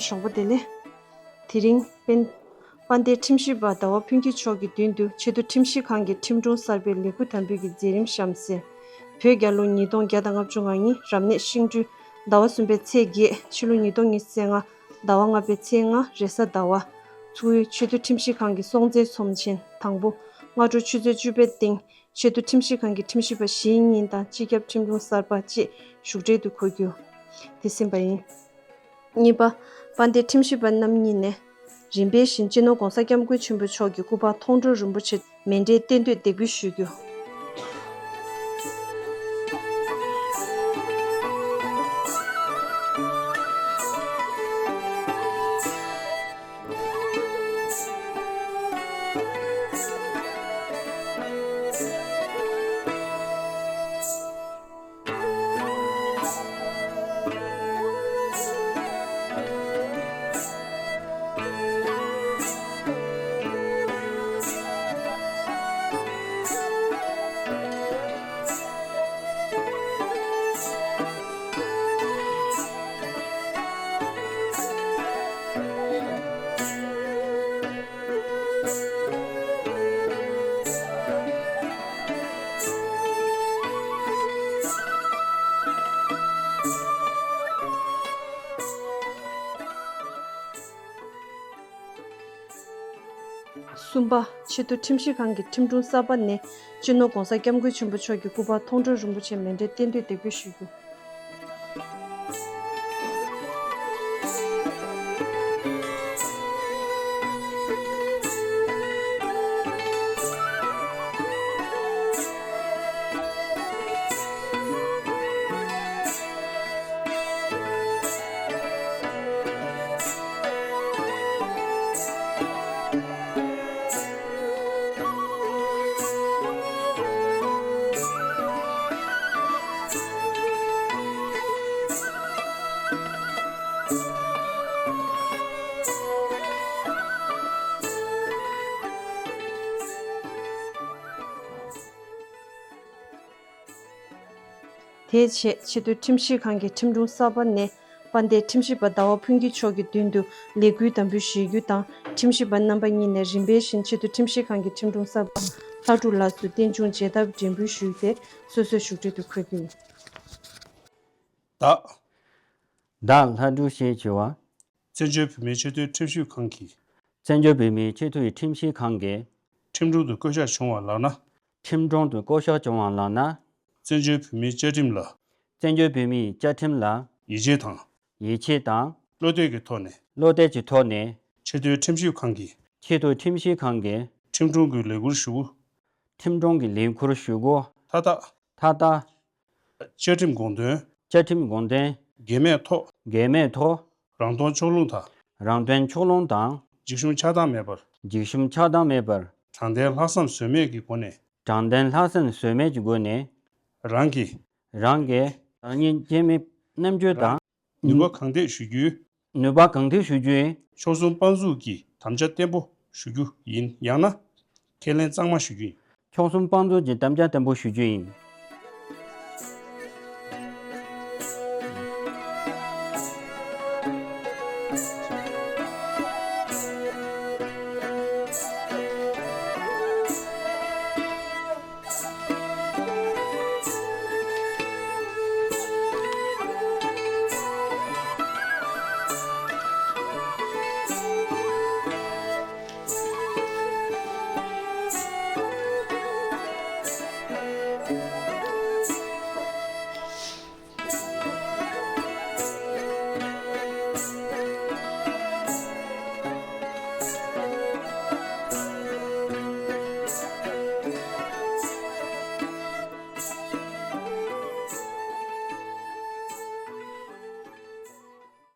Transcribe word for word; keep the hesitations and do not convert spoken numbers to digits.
ཞོགས་པ་བདེ་ལེགས། དེ་རིང་དཔལ་དཔལ་ལྡན་ཁྲིམས་ཞིབ་པ་ཟླ་བ་ཕུན་སྐྱིད་མཆོག་གི་མདུན་དུ་ཆེས་མཐོ་ཁྲིམས་ཞིབ་ཁང་གི་ཁྲིམས་དྲུང་གསར་པའི་ལས་འཁུར་དམ་འབུལ་གྱི་མཛད་རིམ་གཤམ་གསལ། བོད་རྒྱལ་ལོ་ཉིས་སྟོང་བརྒྱ་དང་ལྔ་བཅུ་ང་གཉིས་རབ་གནས་ཤིང་སྦྲུལ་ཟླ་བ་གསུམ་པའི་ཚེས་བརྒྱད། ཕྱི་ལོ་ཉིས་སྟོང་ཉི་ཤུ་རྩ་ལྔ་ཟླ་བ་ལྔ་པའི་ཚེས་ལྔ་རེས་གཟའ་ཟླ་བ། ཚོགས་དབུས་ཆེས་མཐོ་ཁྲིམས་ཞིབ་ཁང་གི་སྲོང་བཙན་ཚོམས་ཆེན་དང་པོ། སྔ་དྲོ་ཆུ་ཚོད་བཅུ་པའི་སྟེང་ཆེས་མཐོ་ཁྲིམས་ཞིབ་ཁང་གི་ཁྲིམས་ཞིབ་པ་ཞིག་གཉིས་དང་སྤྱི་ཁྱབ་ཁྲིམས་དྲུང་གསར་པ་བཅས་བཞུགས་གྲལ་དུ་འཁོད་རྒྱུ། དེ་ཟིན་པ་ཡིན། གཉིས་པ། དཔལ་ལྡན་ཁྲིམས་ཞིབ་པ་རྣམ་གཉིས་ནས། རིམ་པས་བཞིན་སྤྱི་ནོར་༸གོང་ས་༸སྐྱབས་མགོན་ཆེན་པོ་མཆོག་གི་སྐུ་པར་མཐོང་གྲོལ་རིན་པོ་ཆེ་མཎྜལ་རྟེན་མདོས་འདེགས་འབུལ་ཞུ་རྒྱུ། གསུམ་པ། ཆེས་མཐོ་ཁྲིམས་ཞིབ་ཁང་གི་ཁྲིམས་དྲུང་གསར་པ་ནས་སྤྱི་ནོར་༸གོང་ས་༸སྐྱབས་མགོན་ཆེན་པོ་མཆོག་གི་སྐུ་པར་མཐོང་གྲོལ་རིན་པོ་ཆེ་མཎྜལ་རྟེན་མདོས་འདེགས་འབུལ་ཞུ་རྒྱུ། དེའི་ཆེད་ཆེས་མཐོའི་ཁྲིམས་ཞིབ་ཁང་གི་ཁྲིམས་དྲུང་གསར་པ་ནས་དཔལ་ལྡན་ཁྲིམས་ཞིབ་པ་ཟླ་བ་ཕུན་སྐྱིད་མཆོག་གི་མདུན་དུ་ལས་འཁུར་དམ་འབུལ་ཞུ་རྒྱུ་དང་། ཁྲིམས་ཞིབ་པ་རྣམ་པ་གཉིས་ནས་རིམ་པས་བཞིན་ཆེས་མཐོའི་ཁྲིམས་ཞིབ་ཁང་གི་ཁྲིམས་དྲུང་གསར་པ་ལྷ་སྒྲུབ་ལགས་སུ་རྟེན་འབྱུང་རྒྱས་བཏབ་འགྲེམས་འབུལ་ཞུས་ཏེ་སོ་སོའི་བཞུགས་གྲལ་དུ་འཁོད་རྒྱུ་ཡིན། བདག་བདག་ལྷ་སྒྲུབ་ཞེས་བྱ་བ། བཙན་བྱོལ་བོད་མིའི་ཆེས་མཐོའི་ཁྲིམས་ཞིབ་ཁང་གི་བཙན་བྱོལ་བོད་མིའི་ཆེས་མཐོའི་ཁྲིམས་ཞིབ་ཁང་གི་ཁྲིམས་དྲུང་དུ་བསྐོ་གཞག་བྱུང་བ་ལགས་ན། ཁྲིམས་དྲུང་དུ་བསྐོ་གཞག་བྱུང་བ་ལགས་ན། བཙན་བྱོལ་བོད་མིའི་བཅའ་ཁྲིམས་ལ། བཙན་བྱོལ་བོད་མིའི་བཅའ་ཁྲིམས་ལ། ཡིད་ཆེས་དང་། ཡིད་ཆེས་དང་། བློ་གཏད་ཀྱི་ཐོག་ནས། བློ་གཏད་ཀྱི་ཐོག་ནས། ཆེས་མཐོའི་ཁྲིམས་ཞིབ་ཁང་གི་ཆེས་མཐོའི་ཁྲིམས་ཞིབ་ཁང་གི་ཁྲིམས་དྲུང་གི་ལས་ཁུར་ཞུ་སྒོ། ཁྲིམས་དྲུང་གི་ལས་ཁུར་ཞུ་སྒོ། མཐའ་དག་མཐའ་དག་བཅའ་ཁྲིམས་དགོངས་དོན། བཅའ་ཁྲིམས་དགོངས་དོན། འགལ་མེད་ཐོག་འགལ་མེད་ཐོག་རང་དོན་ཕྱོགས་ལྷུང་དང་། རང་དོན་ཕྱོགས་ལྷུང་དང་། འཇིགས་ཞུམ་ཆགས་སྡང་མེད་པར། འཇིགས་ཞུམ་ཆགས་སྡང་མེད་པར། དྲང་བདེན་ལྷག་བསམ་ཟོལ་མེད་ཀྱི་སྒོ་ནས། དྲང་བདེན་ལྷག་བསམ་ཟོལ་མེད་ཀྱི་སྒོ་ནས། རང་གི་རང་གི་བདག་ཉིད་སྐྱེ་མེད་རྣམ་དཔྱོད་དང་། ནུས་པ་གང་ཐད་ཞུ་རྒྱུའི། ནུས་པ་གང་ཐད་ཞུ་རྒྱུའི། མཆོག་གསུམ་དཔང་འཛུགས་ཀྱི་དམ་བཅའ་བརྟན་པོ་ཞུ་རྒྱུ་ཡིན། ཡང་ན། ཁས་ལེན་གཙང་མ་ཞུ་རྒྱུ་ཡིན། མཆོག་གསུམ་དཔང་འཛུགས་ཀྱི་དམ་བཅའ་བརྟན་པོ་ཞུ་རྒྱུ་ཡིན།